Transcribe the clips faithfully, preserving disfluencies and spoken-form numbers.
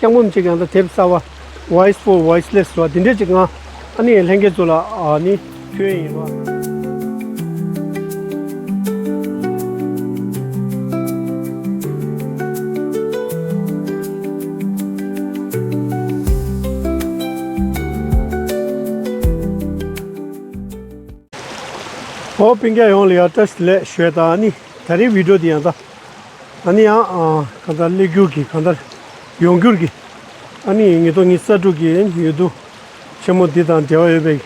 རྐྱང་པོ་མི་བྱེད་ཀྱང་ད་དེབ་གསར་བ་Voice for Voiceless་རོ་དེ་འདྲས་ཅིག་ང་ཨ་ནི་ལྷན་རྒྱས་ཚོ་ལ་ཨ་ནི་ཕུལ་ཡིན་རོ། ཨོ་སྤུན་ཀྱག་ཡོངས་ལ་ཡང་བཀྲ་ཤིས་བདེ་ལེགས་ཞུ་ཡ་ད་ཨ་ནི་ད་རིང་བི་ཌིའོ་འདི་ཡང་ད། ཨ་ནི་ཡང་ཨ་གང་ལྟར་སླེབས་རྒྱུ་གི་གང་ལྟར་ཡོང་རྒྱུར་གི་ཨ་ནི་ཉིས་སྟོང་ཉི་ཤུ་རྩ་དྲུག་གི་འོས་བསྡུ་ཆེན་མོ་འདི་དང་འབྲེལ་བ་ཡོད་པའི་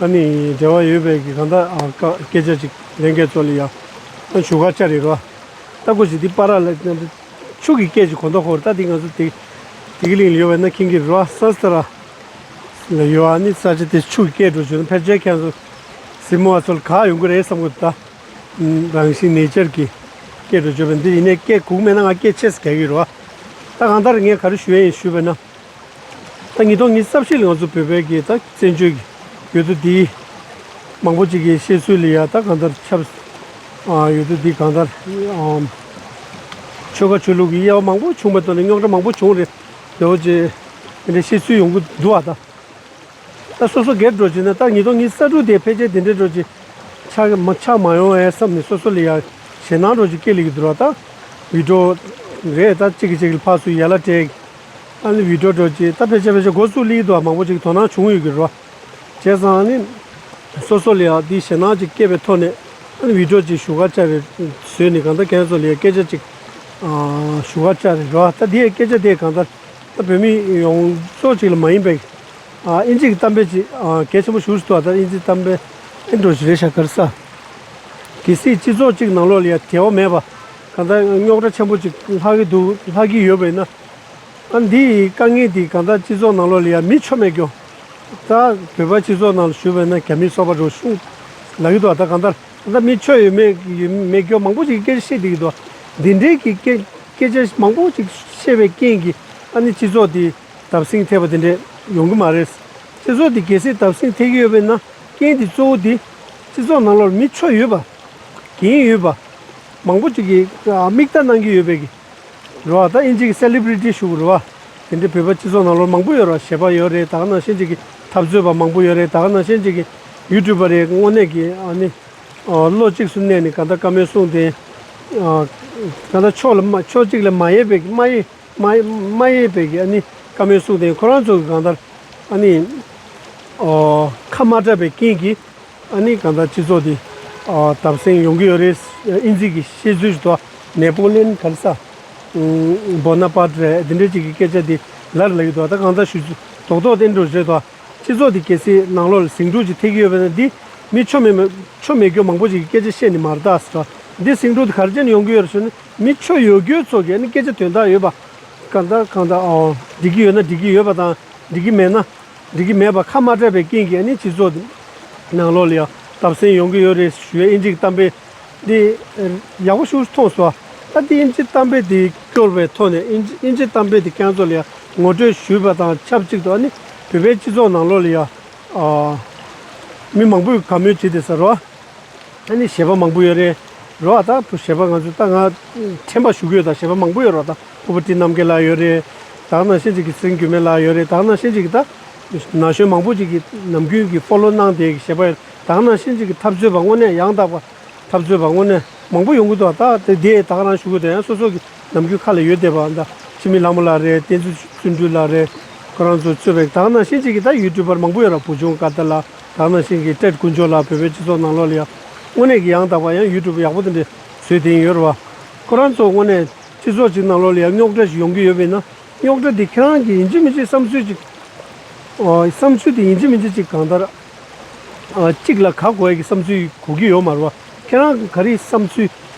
ཨ་ནི་འབྲེལ་བ་ཡོད་པའི་གི་གང་ལྟར་ཨ་ཀ་སྐད་ཆ་ཅིག་ལྷན་རྒྱས་ཚོ་ལ་ཡང་ཨ་བཞུགས་སྒར་བཅར་རེད་རོ། ད་ཀོ་ཞིག་འདི་པ་ར་ལ་ཆུ་གི་སྐད་ཅིག་གོ་མདོག་ཁོ་རེད། ད་འདི་ང་ཚོ་དེ་དེ་གི་གླིང་ལ་ཡོད་པ་ན་ཁྱིང་གི་རོ་ས་སྟ་ར་ལ་ཡོད་ཨ་ནི་ས་ཆ་དེ་ཆུ་གི་སྐད་འགྲོ་བྱུང་ཕལ་ཆེར་ཁྱེད་ཚོ་གཟིགས་མོ་བ་ཚོ་ལ་ག་ཡོང་གི་རེད་བསམ་གི་འདུག་ད། རང་བཞིན་ནེ་ཅར་གྱི་སྐད་དུ་བརྗོད་པ་འདི་ཡིན་ནའི་སྐད་གུག་མེད་ན་ང་སྐད་ཆེ་ས་ག་གི་རོ། ད་གང་ལྟར་ངས་ག་རེ་ཞུ་ཡ་ཡིན་ཞུས་པ་ན། ད་ཉིས་སྟོང་ཉི་ཤུ་རྩ་བཞི་ལ་ང་ཚོ་བོད་པའི་གི་ད་བཙན་བྱོལ་གྱི་ཡུལ་དུ་འདི་མང་པོ་ཅིག་གི་བཤད་ཚུལ་ལ་ཡ་ད་གང་ལྟར་ཆབ་ཡུལ་དུ་འདི་གང་ལྟར་ཆོལ་ཁ་ཆོས་ལུགས་ཀྱི་དབྱེ་བ་མང་པོ་བྱུང་བའི་ཐོག་ནས་རྙོག་དྲ་མང་པོ་བྱུང་རེད། དེ་འོ་ཅེ་འདི་འདྲའི་བཤད་ཚུལ་ཡོང་གི་འདུག་ཨ་ད། ད་སོ་སོ་སྒེར་འགྲོ་བྱས་ན་ད་ཉིས་སྟོང་ཉི་ཤུ་རྩ་དྲུག་དེ་ཕལ་ཆེར་དེ་འདྲའི་འགྲོ་བྱས་ཆགས་མ་ཆགས་མ་ཡོང་ཨེ་བསམ་ནས་སོ་སོ་ལ་ཡ་ཞེད་སྣང་འགྲོ་བྱས་སྐྱེ་ལེ་གི་འདུག་ར། ད་བི་ཌིའོ་རེད་ད་གཅིག་གིས་གཅིག་ལ་ཕར་ཚུར་ཡ་ལ་སྤྲད་ཨ་ནི་བི་ཌིའོ་འགྲོ་བྱས་ད་ཕལ་ཆེར་ཕལ་ཆེར་འགོ་བཙུགས་ལེ་གི་འདུག་མང་པོ་ཅིག་དོ་སྣང་བྱུང་ཡོད་གི་ར། བྱས་ཙང་ཨ་ནི་སོ་སོ་ལ་ཡ་འདི་ཞེད་སྣང་ཅིག་སྐྱེས་པའི་ཐོག་ནས་ཨ་ནི་བི་ཌིའོ་ཅིག་བཞུགས་སྒར་བཅར་རེད་བཟོས་ནས་གང་ལྟར་ཁྱེད་ཚོ་ལ་ཡ་སྐད་ཆ་ཅིག་བཞུགས་སྒར་བཅར་རེད་ར། ད་འདི་ཡ་སྐད་ཆ་དེ་གང་ལྟར། ད་བོད་མི་ཡོངས་རྫོགས་ཅིག་ལ་མ་ཡིན་པའི་ཨ་དབྱིན་ཇི་གི་གཏམ་དཔེ་ཅིག་ཨ་གལ་ཆེན་པོ་ཞིག་འདུག་ད་དབྱིན་ཇི་གཏམ་དཔེ་ཨེ་འགྲོ་ཞིག་རེད་ཤག་ག་རེ་ཟེར། གལ་སྲིད་སྤྱི་ཚོགས་གཅིག་ནང་ལོགས་ལ་ཡ་བདེ་བ་མེད་པ་གང་ལྟར་རྙོག་དྲ་ཆེན་པོ་ཅིག་ལྷག་གི་འདུག་ལྷག་གི་ཡོད་པ་ཡིན་ན། ཨ་འདི་ཡི་དཀའ་ངལ་འདི་གང་ལྟར་སྤྱི་ཚོགས་ནང་ལོགས་ལ་ཡ་མི་ཆོ་མེད་རྒྱུ། ད་བོད་པ་སྤྱི་ཚོགས་ནང་ལ་ཞུས་པ་ཡིན་ན་རྒྱ་མིའི་སོ་པ་འགྲོ་ཤུགས་ལབ་ཀྱི་འདུག་ད་གང་ལྟར་གང་ལྟར་མི་ཆོ་ཡོད་མེད་ཡོད་མེད་རྒྱུ་མང་པོ་ཅིག་སྐད་ཆ་བཤད་བསྡད་ཀྱི་འདུག་འདི་འདྲའི་གི་སྐད་སྐད་ཆ་མང་པོ་ཅིག་བཤད་པའི་རྐྱེན་གྱིས་ཨ་ནི་སྤྱི་ཚོགས་འདི་བརྡབ་གསིག་ཐེབས་པ་དེ་འདྲས་ཡོང་གི་མ་རེད། སྤྱི་ཚོགས་འདི་གལ་སྲིད་བརྡབ་གསིག་ཐེབས་ཀྱི་ཡོད་པས་ན་རྐྱེན་འདི་གཙོ་བོ་འདི་སྤྱི་ཚོགས་ནང་ལོགས་མི་ཆོ་ཡོད་པ། འགན་ཡོད་པ། མང་པོ་ཅིག་གིས་ཨ་མིག་ལྟ་གནང་གི་ཡོད་པའི་གི་རེད་བ། ད་ཨིན་ཇི་གི་སེ་ལི་བྷི་རི་ཊི་ཞུ་གི་རེད་བ། དེ་འདྲའི་བོད་པ་སྤྱི་ཚོགས་ནང་ལོགས་མང་པོ་ཡོད་རེད་བ། གཞས་པ་ཡོད་རེད། ད་ག་ནང་བཞིན་ཅིག་གི་འཐབ་རྩོད་པ་མང་པོ་ཡོད་རེད། ད་ག་ནང་བཞིན་ཅིག་གི་ཡུ་ཊུབ་པ་རེད། དངོས་གནས་ཀྱི་ཨ་ནི་ཨ་བློ་གཅིག་སུ་གནས་ནས་གང་ལྟར་བཀའ་མོལ་གསུངས་ཏེ་ཨ་གང་ལྟར་ཕྱོགས་ལ་མ་ཕྱོགས་གཅིག་ལ་མ་ཡས་པའི་མ་ཡས་མ་ཡས་མ་ཡས་པའི་གི་ཨ་ནི་བཀའ་མོལ་གསུངས་ཏེ་ཁོ་རང་ཚོ་གི་གང་ལྟར་ཨ་ནི་ཨོ་ཁ་མ་གྲགས་པའི་རྐྱེན་གྱིས་ཨ་ནི་གང་ལྟར་སྤྱི་ཚོགས་འདི་ཨོ་བརྡབ་གསིག་ཡོང་གི་ཡོད་རེད། ཨིན་ཇི་གི་བཤད་ཚུལ་ཞིག་འདུག་ནེ་པོ་ལི་ཡན་ག་རེ་ཟ་ཨུམ་བོ་ན་པར་རེད། འདི་འདྲའི་ཅིག་གི་སྐད་ཆ་འདི་ལར་ལ་ཡོད་འདུག་ད་གང་ལྟར་ཞུ་རྡོག་རྡོག་བསྟན་འགྲོ་རེད་འདུག་སྤྱི་ཚོགས་འདི་གལ་སྲིད་ནང་ལོགས་ལ་ཟིང་འཁྲུག་ཅིག་ཐེབས་ཀྱི་ཡོད་པ་ན་འདི་མི་ཆོ་མེད་མ་ཆོ་མེད་རྒྱུ་མང་པོ་ཅིག་གི་སྐད་ཆ་བཤད་ནི་མ་རེད་ད་ཟེར། འདི་ཟིང་འཁྲུག་འདི་ག་རེ་བྱས་ནས་ཡོང་གི་ཡོད་རེད་ཟེར་ན། མི་ཆོ་ཡོད་རྒྱུ་ཚོ་གིས་ནི་སྐད་ཆ་དོན་དག་ཡོད་པ། གང་ལྟར་གང་ལྟར་ཨོ་འགྲིག་གི་ཡོད་ན་འགྲིག་གི་ཡོད་པ་དང་འགྲིག་གི་མེད་ན་འགྲིག་གི་མེད་པ་ཁ་མ་གྲགས་པའི་རྐྱེན་གྱིས་ནི་སྤྱི་ཚོགས་ནང་ལོགས་ལ་ཡང་བརྡབ་གསིག་ཡོང་གི་ཡོད་རེད་ཞུ་ཡ་ཨིན་ཇིའི་གཏམ་དཔེ་འདི་ཡག་པོ་ཞིག་མཐོང་སོང་། ད་འདི་ཨིན་ཇིའི་གཏམ་དཔེ་འདི་སྐྱོར་བའི་ཐོག་ནས་ཨིན་ཇི་ཨིན་ཇིའི་གཏམ་དཔེ་འདི་ཁྱེད་ཚོ་ལ་ཡང་ངོ་སྤྲོད་ཞུས་པ་དང་ཆབས་ཅིག་ཏུ་ཨ་ནི་བོད་པའི་སྤྱི་ཚོགས་ནང་ལོགས་ལ་ཡང་ཨ་མི་མང་པོས་དགའ་མོས་བྱེད་བསྡད་ས་རེད། ཨ་ནི་གཞས་པ་མང་པོ་ཡོད་རེད། རོ་ཨ་ད་བུ་གཞས་པ་ང་ཚོ་ད་ང་དྲན་པ་ཞུ་གི་ཡོད། ད་གཞས་པ་མང་པོ་ཡོད་རོ། ད་ཕུར་བུ་བཀྲིས་རྣམ་རྒྱལ་ལགས་ཡོད་རེད། ད་ག་ནང་བཞིན་ཅིག་གི་སེང་རྒྱུད་སྨན་ལགས་ཡོད་རེད། ད་ག་ནང་བཞིན་ཅིག་གི་ད་ན་གཞོན་མང་པོ་ཅིག་གི་ནམ་རྒྱུན་གྱི་ཕོ་ལོ་གནང་བསྡད་ཀྱི་གཞས་པ་ཡོད། ད་ག་ནང་བཞིན་ཅིག་གི་འཐབ་རྩོད་པ་དངོས་གནས་ཡང་དག་པ་འཐབ་རྩོད་པ་དངོས་གནས་མང་པོ་ཡོང་གི་འདུག་ད་དེ་དེ་ད་ག་རང་ཞུ་གི་འདུག་ཡང་སོ་སོ་གི་ནམ་རྒྱུན་ཁ་ལ་ཡོད་བསྡད་པ་ད་འཆི་མེད་ལྷ་མོ་ལགས་རེད། བསྟན་འཛིན་བརྩོན་འགྲུས་ལགས་རེད། ཁོ་རང་ཚོ་གཙོས་པའི་ད་ག་ནང་བཞིན་ཅིག་གི་ད་ཡུ་ཊུབ་པར་མང་པོ་ཡོད་ར། བུ་ཆུང་ཀ་ཏ་ལགས། ད་ག་ནང་བཞིན་གྱི་ཏྲེད་དཀོན་མཆོག་ལགས། བོད་པའི་སྤྱི་ཚོགས་ནང་ལོགས་ལ་ཡང་དངོས་གནས་ཀྱི་ཡང་དག་པ་ཡང་ཡུ་ཊུབ་ཡག་པོ་དེ་འདྲ་བཟོས་བསྡད་ཡོད་རེད་བ། ཁོ་རང་ཚོ་དངོས་གནས་སྤྱི་ཚོགས་ཅིག་ནང་ལོགས་ལ་ཡང་རྙོག་དྲ་ཞིག་ཡོང་གི་ཡོད་པས་ན་རྙོག་དྲ་དེ་ཁྱེད་རང་གི་ཡིན་གཅིག་མིན་གཅིག་བསམ་ཚུལ་ཅིག་ཨོ་བསམ་ཚུལ་དེ་ཡིན་གཅིག་མིན་གཅིག་ཅིག་གང་ལྟར་ཨ་གཅིག་ལ་ག་གོ་ཡ་གི་བསམ་ཚུལ་གོ་གི་ཡོད་མ་རེད་བ། ཁྱེད་རང་གི་ག་རེ་བསམ་ཚུལ་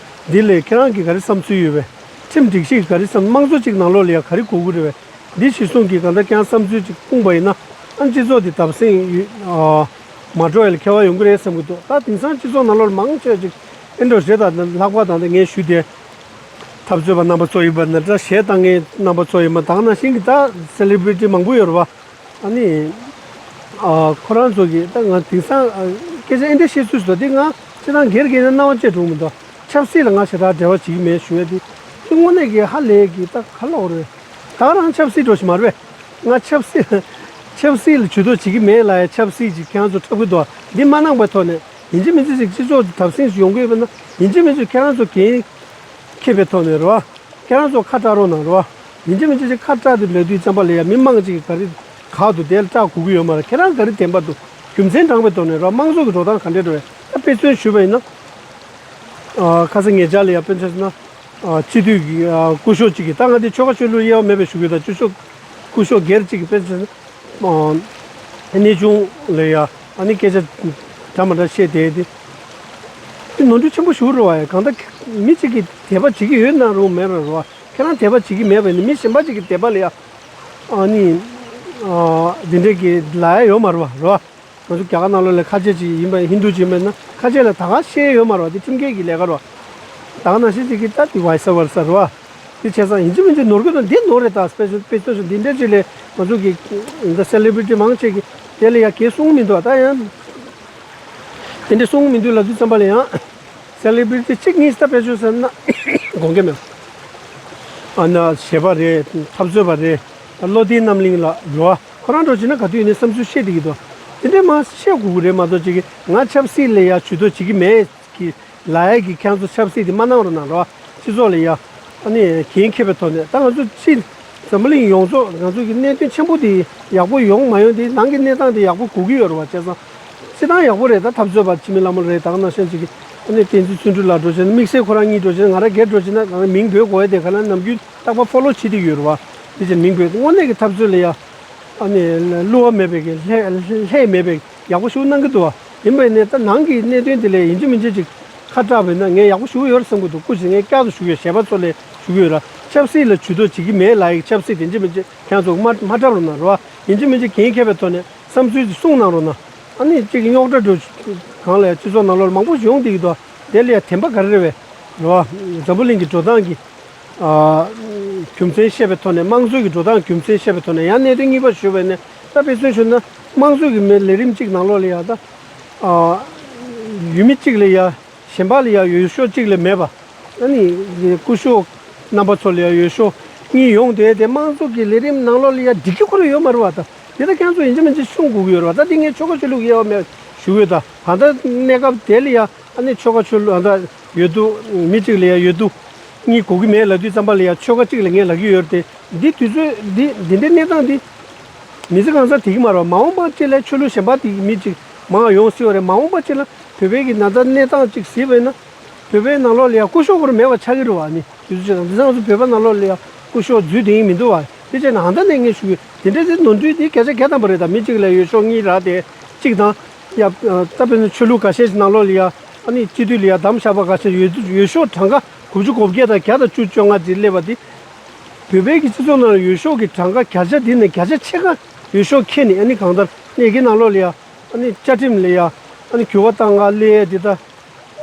འདི་ལས་ཁྱེད་རང་གི་ག་རེ་བསམ་ཚུལ་ཡོད་པས། ཁྲིམས་སྒྲིག་གཞི་གི་ག་རེ་བསམ་དམངས་གཙོ་ཅིག་ནང་ལོགས་ལ་ཡང་ག་རེ་གོ་གི་རེད་བས། འདི་གཞི་བཟུང་གིས་གང་ལྟར་ཀྱང་བསམ་ཚུལ་ཅིག་སྤུངས་པ་ཡིན་ན་ཨ་སྤྱི་ཚོགས་འདི་བརྡབ་གསིག་ཡོད་ཨ་མ་འགྲོ་ཡ་ལ་ཁྱད་པར་ཡོང་གི་རེད་བསམ་གི་འདུག་ད་དེང་སང་སྤྱི་ཚོགས་ནང་ལོགས་ལ་མང་ཆེ་ཅིག་ཨེ་འགྲོ་རེད། ད་ལྷག་པར་ད་ལྟ་ངས་ཞུས་ཏེ་འཐབ་རྩོད་པ་རྣམ་པ་ཚོ་ཡིན་པ་ན་འདྲ། གཞས་བཏང་མཁན་རྣམ་པ་ཚོ་ཡིན་པ་ད་ག་ནང་བཞིན་གྱི་ད་སེ་ལི་བྷི་རི་ཊི་མང་པོ་ཡོད་རེད་བ། ཨ་ནི་ཨ་ཁོ་རང་ཚོ་གིས་ད་ང་དེང་སང་ཨ་སྐད་ཆ་ཨེ་འདྲ་བཤད་ཚུལ་སོགས་དེ་ང་སྤྱིར་བཏང་སྒེར་སྒེར་ནས་སྣང་བ་བཅད་འགྲོ་གི་མི་འདུག་ཆབ་སྲིད་ལ་ང་ཞེ་དྲག་འབྲེལ་བ་བྱེད་ཀྱི་མེད་ཞུ་ཡ་དེ་དེ་དངོས་གནས་ཀྱི་ཧ་ལས་ཀྱི་ད་ག་ལོག་རེད། ད་རང་ཆབ་སྲིད་འགྲོ་ཞིག་མ་རེད་པས། ང་ཆབ་སྲིད་ཆབ་སྲིད་ལ་ཇུས་གཏོགས་བྱེད་ཀྱི་མེད་ལབ་ཡ་ཆབ་སྲིད་ཅིག་ཁྱེད་རང་ཚོ་འཁྲབ་གི་འདུག་འདི་མ་གནང་པའི་ཐོག་ནས་ཡིན་གཅིག་མིན་གཅིག་ཅིག་སྤྱི་ཚོགས་ཀྱི་བདག་འཛིན་ཞིག་ཡོང་གི་ཡོད་པ་ན་ཡིན་གཅིག་མིན་གཅིག་ཁྱེད་རང་ཚོ་འགན་འཁྱེར་པའི་ཐོག་ནས་རེད་བ། ཁྱེད་རང་ཚོ་ཁ་བཀྲག་རོགས་གནང་རོགས། ཡིན་གཅིག་མིན་གཅིག་ཁ་བཀྲག་དེ་ལབ་དུས་ཙམ་པ་ལ་ཡ་མི་མང་གཅིག་ག་རེ་ག་འདུག་དེ་ལ་བཀྲག་དགོས་ཀྱི་ཡོད་མ་རེད། ཁྱེད་རང་ག་རེ་བདེན་པ་འདུག་རྒྱུ་མཚན་དྲངས་པའི་ཐོག་ནས་རོགས། དམངས་གཙོ་གི་འགྲོ་སྟངས་ག་འདྲས་འགྲོ་བས། ད་དཔེ་མཚོན་ཞུས་པ་ཡིན་ན། ཨ་ཁ་སང་ཉེ་ཆར་ལ་ཡ་དཔེ་མཚོན་ཟེར་ན། ཨ་སྤྱི་འཐུས་ཀྱི་ཨ་སྐུ་ཞབས་གཅིག་གིས་ད་ང་འདི་ཆོལ་ཁ་ཆོས་ལུགས་དབྱེ་བ་མེད་པའི་ཞུ་གི་ཡོད། ད་སྐུ་ཞབས་སྐུ་ཞབས་སྒེར་གཅིག་གིས་དཔེ་མཚོན་ཟེར་ན། ཨ་གནས་ཆུང་ལ་ཡ་ཨ་ནི་སྐད་ཆ་འདྲ་མི་འདྲ་བཤད་བསྡད་དེ། དེ་ནོར་འཁྲུལ་ཆེན་པོ་ཞིག་རེད་བ། ཡ་གང་ལྟར་མི་གཅིག་གིས་དད་པ་བྱེད་ཀྱི་ཡོད་ན་རུང་མེད་རུང་རེད་བ། ཁྱེད་རང་དད་པ་བྱེད་ཀྱི་མེད་པ་ཡིན་ན་མི་གཞན་པ་གཅིག་གི་དད་པ་ལ་ཡ། ཨ་ནི། ཨ་འདི་འདྲས་ཀྱི་ལབ་ཡ་ཡོད་མ་རེད་བ། རེད་བ། ང་ཚོ་རྒྱ་གར་ནང་ལོགས་ལ་ཁ་ཆེ་ཅིག་ཡིན་པ་ཧིན་དུ་ཅིག་ཡིན་པ་ཡིན་ན་ཁ་ཆེ་ལ་ད་ག་བཤད་ཡ་ཡོད་མ་རེད་བ། འདི་ཁྲིམས་འགལ་གྱི་ལས་ཀ་རེད་བ། ད་ག་ནང་བཞིན་ཅིག་གི་ད་འདི་vice versa་རེད་བ། འདི་བྱས་ཙང་ཡིན་གཅིག་མིན་གཅིག་ནོར་གྱི་འདུག་འདི་ནོར་རེད། ད་དཔེ་མཚོན་དཔེ་མཚོན་ཞུ་འདི་འདྲས་ཅིག་ལས་ང་ཚོ་གི་འདི་celebrity་མང་ཆེ་གི་དེ་ལ་ཡ་གས་གསུང་མི་འདུག་ད་ཡང་། དེ་འདྲས་གསུང་མི་འདུག་ལབ་དུས་ཙམ་པ་ལ་ཡང་། celebrity་གཅིག་གཉིས་ད་དཔེ་མཚོན་ཟེར་ན་དགོངས་འགལ་མེད། ཨ་ན་གཞས་པ་རེད། འཐབ་རྩོད་པ་རེད། བློ་བདེ་རྣམ་གླིང་ལགས་རེད་བ། ཁོ་རང་འགྲོ་བྱས་ན་ག་དུས་ཡིན་ནའི་བསམ་ཚུལ་བཤད་བསྡད་ཀྱི་འདུག་དེ་འདྲས་མ་བཤད་དགོས་ཀྱི་རེད་མ་གཏོགས་ཅིག་གི་ང་ཆབ་སྲིད་ལ་ཡ་ཇུས་གཏོགས་བྱེད་ཀྱི་མེད་ཀྱི་ལབ་ཡ་གི་ཁྱེད་ཚོ་ཆབ་སྲིད་དེ་མ་གནང་རོགས་གནང་རོགས། སྤྱི་ཚོགས་ལ་ཡ་ཨ་ནི་འགན་འཁྱེར་བའི་ཐོག་ནས་ད་ང་ཚོ་སྤྱི་འཛམ་བུ་གླིང་ཡོངས་རྫོགས་ང་ཚོ་གི་གནད་དོན་ཆེན་པོ་དེ་ཡག་པོ་ཡོང་མ་ཡོང་དེ་ནང་གི་གནས་སྟངས་དེ་ཡག་པོ་དགོས་ཀྱི་ཡོད་རེད་བ། བྱས་ཙང་སྤྱི་བཏང་ཡག་པོ་རེད། ད་འཐབ་རྩོད་པ་འཆི་མེད་ལྷ་མོ་རེད། ད་ག་ནང་བཞིན་ཅིག་གི་ཨ་ནི་བསྟན་འཛིན་བརྩོན་འགྲུས་ལགས་འགྲོ་བྱས་ན་དམིགས་བསལ་ཁོ་རང་གཉིས་འགྲོ་བྱས་ན་ང་རང་སྒེར་འགྲོ་བྱས་ན་ང་རང་མིང་འབོད་དགོས་ཡ་དེ་ག་ལ་ནམ་རྒྱུན་རྟག་པར་ཕོ་ལོ་བྱེད་བསྡད་ཀྱི་ཡོད་རེད་བ། དེ་བྱས་མིང་འབོད་དངོས་གནས་ཀྱི་འཐབ་རྩོད་ལ་ཡ། ཨ་ནི་བསླུ་བ་མེད་པའི་གི་ལྷད་ལྷད་མེད་པའི་ཡག་པོ་ཞིག་གནང་གི་འདུག་བ། ཡིན་པས་ནས་ད་ནང་གི་གནད་དོན་དེ་ལས་ཡིན་གཅིག་མིན་གཅིག་ཅིག་ཁ་གྲགས་པས་ན་ངས་ཡག་པོ་ཞིག་ཡོད་རེད་བསམ་གི་འདུག་སྐུ་མཁྱེན་ངས་བསྐྱར་དུ་ཞུ་གི་ཡོད། གཞས་པ་ཚོ་ལས་ཞུ་གི་ཡོད་ར། ཆབ་སྲིད་ལ་ཇུས་གཏོགས་བྱེད་ཀྱི་མེད་ལབ་ཡག་ཆབ་སྲིད་དེ་ཡིན་གཅིག་མིན་གཅིག་ཁྱེད་ཚོ་མ་མ་འཁྲབ་རོགས་གནང་ར་བ། ཡིན་གཅིག་མིན་གཅིག་འགན་འཁྱེར་བའི་ཐོག་ནས་བསམ་ཚུལ་ཅིག་གསུངས་གནང་རོགས་གནང་། ཨ་ནི་གཅིག་རྙོག་དྲ་འགྲོ་གང་ལ་ཡང་སྤྱི་ཚོགས་ནང་ལོགས་ལ་མང་པོ་ཞིག་ཡོང་བསྡད་ཀྱི་འདུག་དེ་ལ་ཡང་དྲན་པ་ག་རེ་རེད་བས། རེད་བ། འཛམ་བུ་གླིང་གི་འགྲོ་སྟངས་ཀྱི་ཨ་རྒྱུ་མཚན་བཤད་པའི་ཐོག་ནས་དམངས་གཙོའི་གི་འགྲོ་སྟངས་རྒྱུ་མཚན་བཤད་པའི་ཐོག་ནས་ཡང་གནད་དོན་གཉིས་པ་ཞུས་པ་ཡིན་ན་ད་དཔེ་མཚོན་ཞུས་ན་དམངས་གཙོའི་གི་མི་ལས་རིམ་གཅིག་ནང་ལོགས་ལ་ཡང་ད་ཨ་ཡུལ་མི་གཅིག་ལ་ཡང་གཞན་པ་ལ་ཡང་འོས་ཤོག་གཅིག་ལས་མེད་པ། ཨ་ནི་སྐུ་ཞབས་རྣམ་པ་ཚོ་ལ་ཡང་འོས་ཤོག་གཉིས་ཡོང་དུས་དེ་དམངས་གཙོ་གི་ལས་རིམ་ནང་ལོགས་ལ་ཡང་འགྲིག་གི་ཁོ་རང་ཡོད་མ་རེད་བ། ད་དེ་ད་ཁྱེད་ཚོ་ཡིན་གཅིག་མིན་གཅིག་གསུང་དགོས་ཀྱི་ཡོད་རེད་བ། ད་དེ་ངས་ཆོལ་ཁ་ཆོས་ལུགས་དབྱེ་བ་མེད་ཞུ་གི་ཡོད། ད་ད་ལྟ་གནས་སྐབས་དེ་ལ་ཡང་ཨ་ནི་ཆོལ་ཁ་ཆོས་ལུགས་ཨ་ད་འོས་བསྡུ་མི་གཅིག་ལ་ཡང་འོས་བསྡུ་གཉིས་དགོས་ཀྱི་མེད་ལབ་དུས་ཙམ་པ་ལ་ཡང་ཆོལ་ཁ་གཅིག་ལ་ངས་ལབ་ཀྱི་ཡོད་རེད་དེ། འདི་དུས་ཚོད་འདི་འདི་འདྲའི་གནས་སྟངས་འདི་མི་ཚེ་གང་ཚང་དེ་གི་མ་རེད་བ། མ་འོངས་པ་གཅིག་ལ་ཆོས་ལུགས་གཞན་པ་དེ་གི་མི་གཅིག་མང་ཡོང་སྲིད་པ་རེད། མ་འོངས་པ་གཅིག་ལ་བོད་པའི་གི་ན་ཚ་གནས་སྟངས་གཅིག་གཟིགས་པ་ཡིན་ན། བོད་པའི་ནང་ལོགས་ལ་ཡང་སྐུ་ཞབས་ཁོ་རང་མེད་པ་ཆགས་ཀྱི་རེད་བ། ནི་དུས་ཚོད་ཅིག་དང་དེང་སང་ང་ཚོ་བོད་པ་ནང་ལོགས་ལ་ཡང་སྐུ་ཞབས་རྫུས་དེ་ཡིན་མི་འདུག་བ། དེ་བྱས་ན་ཧང་ད་ནས་ངས་ཞུ་གི་དེ་འདྲ་ཚེ་ནོར་འཁྲུལ་དེ་བརྒྱ་ཆ་བརྒྱ་ཐམ་པ་རེད། ད་མི་གཅིག་ལ་འོས་ཤོག་གཉིས་རག་དེ་གཅིག་དང་། ཡ་ད་དཔེར་ན་ཆོས་ལུགས་འགའ་ཤས་ནང་ལོགས་ལ་ཡང་ཨ་ནི་སྤྱི་འཐུས་ལ་ཡང་གདམ་བཞག་པ་འགའ་ཤས་འོས་འོས་ཤོག་གྲངས་ཀ་དགུ་བཅུ་གོ་བརྒྱད་དང་བརྒྱ་དང་བཅུ་བཅོ་ལྔ་ཅིག་སླེབས་པ་དེ། བོད་པའི་གི་སྤྱི་ཚོགས་ནང་ལ་འོས་ཤོག་གི་གྲངས་ཀ་བརྒྱ་ཆ་དེ་ནས་བརྒྱ་ཆ་ཕྱེད་ཀ་འོས་ཤོག་ཁྱེར་ནས་ཨ་ནི་གང་ལྟར་གནས་ཀྱི་ནང་ལོགས་ལ་ཡང་ཨ་ནི་བཅའ་ཁྲིམས་ལ་ཡང་ཨ་ནི་འགྱུར་བ་གཏང་ག་སླེབས་ཡས་དེ་ད།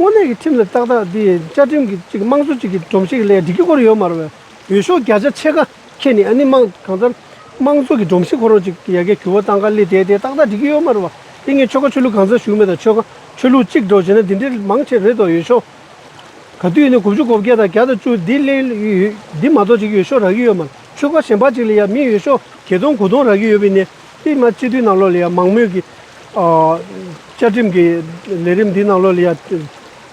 དངོས་གནས་ཀྱི་ཁྲིམས་ལ་ཏག་ཏག་འདི་བཅའ་ཁྲིམས་ཀྱི་ཅིག་དམངས་གཙོ་ཅིག་གི་སྒྲོམ་གཞི་ལས་འགྲིག་གི་ཁོ་རང་ཡོད་མ་རེད་པས། འོས་ཤོག་བརྒྱ་ཆ་ཕྱེད་ཀ་ཁྱེར་ནས་ཨ་ནི་དམངས་གང་ལྟར་དམངས་གཙོ་གི་སྒྲོམ་གཞི་ཁོ་རང་ཅིག་ཡ་གི་འགྱུར་བ་གཏང་ག་སླེབས་བསྡད་དེ་ཏག་ཏག་འགྲིག་གི་ཡོད་མ་རེད་པ། དེ་ངས་ཆོལ་ཁ་ཆོས་ལུགས་གང་ཟག་ཞུ་གི་མེད། ད་ཆོལ་ཁ་ཆོས་ལུགས་གཅིག་འགྲོ་བྱས་ན་འདི་འདྲའི་མང་ཆེ་རེད་དོ། འོས་ཤོག་ག་དུས་ཡིན་ནའི་དགུ་བཅུ་གོ་བརྒྱད་དང་བརྒྱ་དང་བཅུ་འདི་སླེབས་ཡོད། འདི་མ་གཏོགས་ཅིག་འོས་ཤོག་རག་གི་ཡོད་མ་རེད། ཆོལ་ཁ་གཞན་པ་ཅིག་ལ་ཡ་མི་འོས་ཤོག་བརྒྱད་སྟོང་དགུ་སྟོང་རག་གི་ཡོད་པ་ཡིན་ནའི། དེ་མ་སྤྱི་འཐུས་ནང་ལོགས་ལ་ཡང་མང་མོས་ཀྱི་ཨ་བཅའ་ཁྲིམས་ཀྱི་ལས་རིམ་འདི་ནང་ལོགས་ལ་ཡང་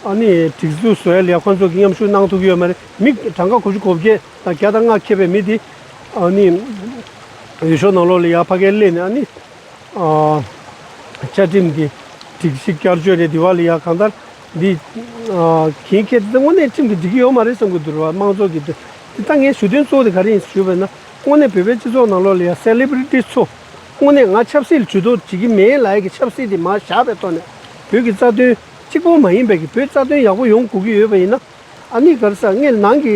ཨ་ནི་སྒྲིག་འཛུགས་བཟོ་ཡ་ལ་ཡང་ཁོང་ཚོ་གིས་མཉམ་ཞུགས་གནང་ཐུབ་ཀྱི་ཡོད་མ་རེད། མི་གྲངས་ཀ་དགུ་བཅུ་གོ་བརྒྱད་དང་བརྒྱ་དང་ལྔ་ཁེབས་པའི་མི་འདི་ཨ་ནི་འོས་ཤོག་ནང་ལོགས་ལ་ཡང་ཕ་གིར་སླེབས་ནས་ཨ་ནི་ཨ་བཅའ་ཁྲིམས་ཀྱི་སྒྲིག་གཞི་བསྐྱར་བཅོས་རེད། འདི་བ་ལ་ཡང་གང་ལྟར་འདི་ཨ་གན་འཁྱེར་དེ་དངོས་གནས་ཁྲིམས་ཀྱིས་འགྲིག་གི་ཡོད་མ་རེད་བསམ་གྱི་འདུག་ར་བ། དམངས་གཙོ་གི་འདི་ད་ངའི་ཞུ་དོན་གཙོ་བོ་དེ་ག་རེ་ཡིན་ཞུས་པ་ཡིན་ན། དངོས་གནས་བོད་པའི་སྤྱི་ཚོགས་ནང་ལོགས་ལ་ཡང་སེ་ལེ་བི་རི་ཊི་ཚོ་དངོས་གནས་ང་ཆབ་སྲིད་ལ་ཇུས་གཏོགས་བྱེད་ཀྱི་མེད་ལབ་ཡ་གི་ཆབ་སྲིད་དེ་མར་བཞག་པའི་ཐོག་ནས་བོད་ཀྱི་རྩ་དོན་གཅིག་པོ་མ་ཡིན་པའི་གི་བོད་རྩ་དོན་ཡག་པོ་ཡོང་དགོས་ཀྱི་ཡོད་པ་ཡིན་ན། ཨ་ནི་ག་རེ་ཟེར་ངས་ནང་གི་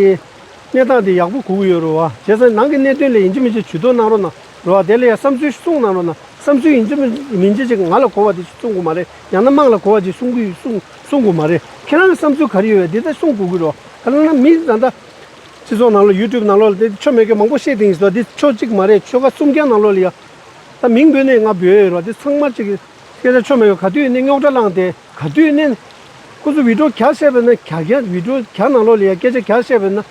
གནས་སྟངས་དེ་ཡག་པོ་དགོས་ཀྱི་ཡོད་རེད་བ། བྱས་ཙང་ནང་གི་གནད་དོན་ལ་ཡིན་གཅིག་མིན་གཅིག་ཇུས་གཏོགས་གནང་རོགས་གནང་རེད་བ། དེ་ལ་ཡང་བསམ་ཚུལ་གསུང་གནང་རོགས་གནང་། བསམ་ཚུལ་ཡིན་གཅིག་མིན་གཅིག་ཅིག་ང་ལ་གོ་བ་དེ་གསུང་དགོས་མ་རེད། ཡང་ན་དམངས་ལ་གོ་བ་ཅིག་གསུང་གི་གསུང་གསུང་དགོས་མ་རེད། ཁྱེད་རང་གི་བསམ་ཚུལ་ག་རེ་ཡོད་པས་དེ་ད་གསུང་དགོས་ཀྱི་རེད་བ། ག་ལ་ན་མི་ད་ལྟ་སྤྱི་ཚོགས་ནང་ལ་ཡུ་ཊུབ་ནང་ལོགས་ལ་དེ་ཆོ་མེད་མཁན་མང་པོ་བཤད་དེ་ཡིན་ཟེར་བ་དེ་ཆོ་གཅིག་མ་རེད། ཆོལ་ཁ་སུམ་བརྒྱ་ནང་ལོགས་ལ་ཡ་ད་མིང་འབོད་ནས་ང་འབོད་ཡོད་རེད་བ། དེ་ཚང་མ་ཅིག་སྐད་ཆ་ཆོ་མེད་པའི་ག་དུས་ནས་རྙོག་དྲ་བསླངས་ཏེ་ག་དུས་ནས་ཁོ་ཚོ་བི་ཌི་ཡོ་རྒྱག་བཤད་པ་ན་རྒྱག་རྒྱག་བི་ཌི་ཡོ་རྒྱག་ནང་ལོགས་ལ་ཡ་སྐད་ཆ་རྒྱག་བཤད་པ་ན་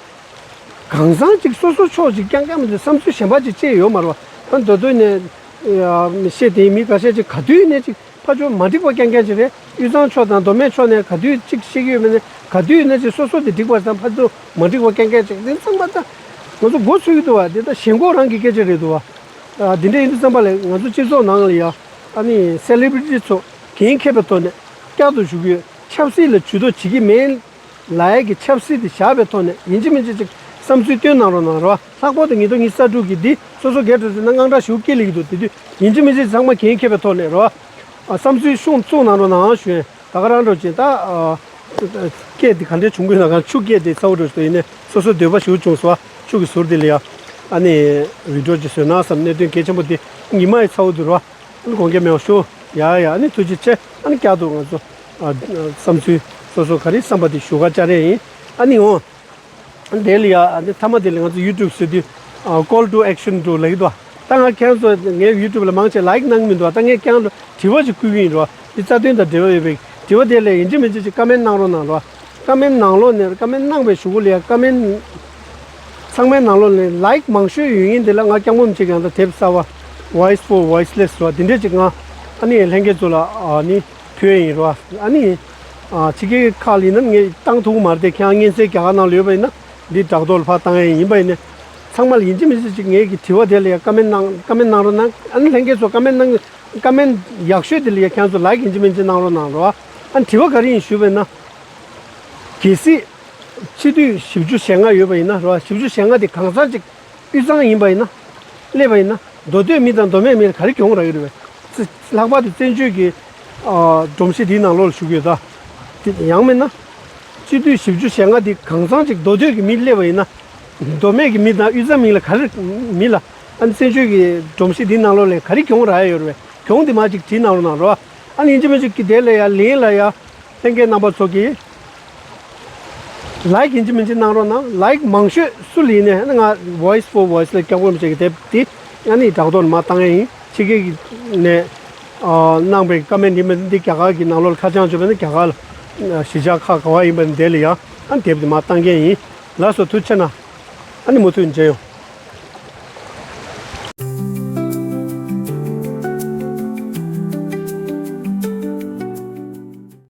གང་ཚང་ཅིག་སོ་སོ་ཕྱོགས་ཅིག་རྐྱང་རྐྱང་མི་འདུག་བསམ་ཚུལ་གཞན་པ་ཅིག་བཅས་ཡོད་མ་རེད་བ། ད་མདོ་སྟོད་ནས་མི་ཤེས་དེ་མི་ཁ་ཤས་ཅིག་ག་དུས་ནས་ཅིག་ཕར་ཕྱོགས་མ་འགྲིག་པ་རྐྱང་རྐྱང་ཅིག་རེད། དབུས་གཙང་ཕྱོགས་དང་མདོ་སྨད་ཕྱོགས་ནས་ག་དུས་ཅིག་བཤད་ཀྱི་ཡོད་མེད་ནས་ག་དུས་ནས་ཅིག་སོ་སོ་དེ་འགྲིག་པ་དང་ཕར་ཚུར་མ་འགྲིག་པ་རྐྱང་རྐྱང་ཅིག་དེ་ཚང་མ་ད་ང་ཚོ་མགོ་ཚོས་ཀྱི་འདུག་བ། དེ་ད་ཞེན་ཁོག་རང་གི་སྐད་ཆ་རེད་འདུག་བ། ཨ་དེ་འདྲ་ཡིན་དུས་ཙམ་པ་ལ་ང་ཚོ་སྤྱི་ཚོགས་ནང་ལ་ཡ་ཨ་ནི་སེ་ལི་བྷི་རི་ཊི་ཚོ་འགན་འཁྱེར་བའི་ཐོག་ནས་བསྐྱར་དུ་ཞུ་གི་ཡོད། ཆབ་སྲིད་ལ་ཇུས་གཏོགས་བྱེད་ཀྱི་མེད། ལ་ཡ་གི་ཆབ་སྲིད་དེ་བཞག་པའི་ཐོག་ནས་ཡིན་གཅིག་མིན་གཅིག་ཅིག་བསམ་ཚུལ་བཏོན་གནང་རོགས་གནང་རོགས། ལྷག་པར་དུ་ཉིས་སྟོང་ཉི་ཤུ་རྩ་དྲུག་གི་འདི་སོ་སོ་སྒེར་དུ་ཟིན་ན་དངངས་སྐྲག་ཞུ་སྐྱེ་ལེགས་འདུག་དེ་དུས་ཡིན་གཅིག་མིན་གཅིག་ཚང་མ་འགན་འཁྱེར་བའི་ཐོག་ནས་རོགས། ཨ་བསམ་ཚུལ་ཤུགས་བཙུགས་གནང་རོགས་གནང་ཞུ་ཡིན། ད་ག་རང་འགྲོ་ཅིག་ད་ཨ་སྐད་དེ་ག་འདྲས་བྱུང་དགོས་ན་གང་ཆུ་སྐད་དེ་ཚ་བོ་འགྲོ་ཞིག་ཡིན་ནས་སོ་སོ་འདོད་པ་ཞུ་བྱུང་སོ། ཆུ་གི་ཟུར་དེ་ལ་ཡ་ཨ་ནི་བི་ཌིའོ་ཅིག་བཟོས་ན་བསམ། གནད་དོན་གལ་ཆེན་པོ་དེ་ཉི་མ་ཡི་ཚ་བོ་དུ་རོ། ཨ་ནི་དགོངས་འགལ་མེད་པ་ཞུ། ཡ་ཡ་ཨ་ནི་ཐུགས་རྗེ་ཆེ། ཨ་ནི་བསྐྱར་དུ་ང་ཚོ་ཨ་བསམ་ཚུལ་སོ་སོ་ག་རེ་བསམ་པ་དེ་ཞུ་ག་བཅར་ཡས་ཡིན། ཨ་ནི་འོ་དེ་ལ་ཡ་ཨ་ནི་མཐའ་མ་དེ་ལ་ང་ཚོ་ཡུ་ཊུབ་བཟོས་དུས་ཨ་call to action འགྲོ་ལབ་ཀྱི་འདུག་ད་ང་ཁྱེད་ཚོ་ངའི་ཡུ་ཊུབ་ལ་མང་ཆེ་ལའིཀ་གནང་གི་མི་འདུག་ད་ངས་ཁྱེད་ཚོ་དྲི་བ་ཅིག་བསྐུལ་གྱི་ཡིན་རོ། འདི་རྩ་དོན་དང་འབྲེལ་བ་ཡོད་པའི་དྲི་བ་དེ་ལ་ཡིན་གཅིག་མིན་གཅིག་ཅིག་ཀ་མེན་གནང་རོགས་གནང་རོ། ཀ་མེན་ནང་ལོགས་ནས་ཀ་མེན་གནང་བའི་གཞུག་གུ་ལ་ཡ་ཀ་མེན་ཚང་མའི་ནང་ལོགས་ནས་ལའིཀ་མང་ཤོས་ཡོད་ཡིན་དེ་ལ་ང་སྐྱབས་མགོན་ཆེ་གང་ལྟར་དེབ་གསར་བ་Voice for Voiceless རོ་དེ་འདྲས་ཅིག་ང་ཨ་ནི་ལྷན་རྒྱས་ཚོ་ལ་ཨ་ནི་ཕུལ་ཡིན་རོ། ཨ་ནི་ཨ་ཕྱི་རྒྱལ་ཁག་ལ་ཡིན་ན་ངས་བཏང་ཐུབ་ཀྱི་མ་རེད་དེ་ཁྱེད་རང་སྙན་སེང་རྒྱ་གར་ནང་ལ་ཡོད་པ་ཡིན་ན་འདི་དྲ་ཐོག་ལ་ཕར་བཏང་ཡ་ཡིན་པ་ཡིན་ན་ཚང་མ་ལ་ཡིན་གཅིག་མིན་གཅིག་ཅིག་ངེད་ཀྱི་དྲི་བ་དེ་ལ་ཡ་ཀ་མེན་གནང་ཀ་མེན་གནང་རོགས་གནང་། ཨ་ནི་ལྷན་རྒྱས་ཚོ་ཀ་མེན་གནང་། ཀ་མེན་ཡག་ཤོས་དེ་ལ་ཡ་ཁྱེད་ཚོ་ལའིཀ་ཡིན་གཅིག་མིན་གཅིག་གནང་རོགས་གནང་རོགས། ཨ་ནི་དྲི་བ་ག་རེ་ཡིན་ཞུས་པ་ཡིན་ན། གལ་སྲིད་སྤྱི་འཐུས་བཞི་བཅུ་ཞེ་ལྔ་ཡོད་པ་ཡིན་ན་རོ། བཞི་བཅུ་ཞེ་ལྔ་དེ་གང་ཟག་ཅིག་དབུས་གཙང་ཡིན་པ་ཡིན་ན། སླེབས་པ་ཡིན་ན་མདོ་སྟོད་མི་དང་མདོ་སྨད་མི་ལ་ག་རེ་གྱོང་རག་གི་རེད་པས། ལྷག་པར་དུ་བཙན་བྱོལ་གྱི་ཨ་སྒྲོམ་གཞི་འདིའི་ནང་ལོགས་ལ་བཞུགས་ཡོད་ད། དེ་ཡང་མིན་ན། སྤྱི་འཐུས་བཞི་བཅུ་ཞེ་ལྔ་འདི་གང་ཚང་ཅིག་མདོ་སྟོད་ཀྱི་མི་སླེབས་པ་ཡིན་ན། མདོ་སྨད་ཀྱི་མི་དང་དབུས་གཙང་མི་ལ་ག་རེ་མི་ལ་ཨ་ནི་བཙན་བྱོལ་གྱི་སྒྲོམ་གཞི་འདིའི་ནང་ལོགས་ལ་ག་རེ་གྱོང་རག་ཡ་ཡོད་རེད་པས། གྱོང་འདི་མ་ཅིག་བྲིས་གནང་རོགས་གནང་རོགས། ཨ་ནི་ཡིན་གཅིག་མིན་གཅིག་གི་དེ་ལ་ཡ་ལན་ལ་ཡ་ལྷན་རྒྱས་རྣམ་པ་ཚོ་གིས་ལའིཀ་ཡིན་གཅིག་མིན་གཅིག་གནང་རོགས་གནང་། ལའིཀ་མང་ཤོས་སུ་ལ་ཡིན་ནའི་ང་Voice for Voiceless སྐྱབས་མགོན་ཆེ་གི་དེབ་འདི་ཨ་ནི་དྲ་ཐོག་ནས་མར་བཏང་ཡ་ཡིན། ཕྱི་རྒྱལ་གྱི་ནས་ཨ་གནང་པའི་ཀ་མེན་འདི་མིན་འདི་རྒྱ་གར་གྱི་ནང་ལོགས་ལ་ཁ་བྱང་བཅུག་པ་ནི་རྒྱ་གར་ལ་གཞིས་ཆགས་ཁག་ག་བ་ཡིན་པ་ནི་དེ་ལ་ཡང་ཨ་ནི་དེབ་འདི་མར་བཏང་མཁན་ཡིན། ལགས་སོ་ཐུགས་རྗེ་གནང་། ཨ་ནི་མུ་མཐུད་མཇལ་ཡོང་།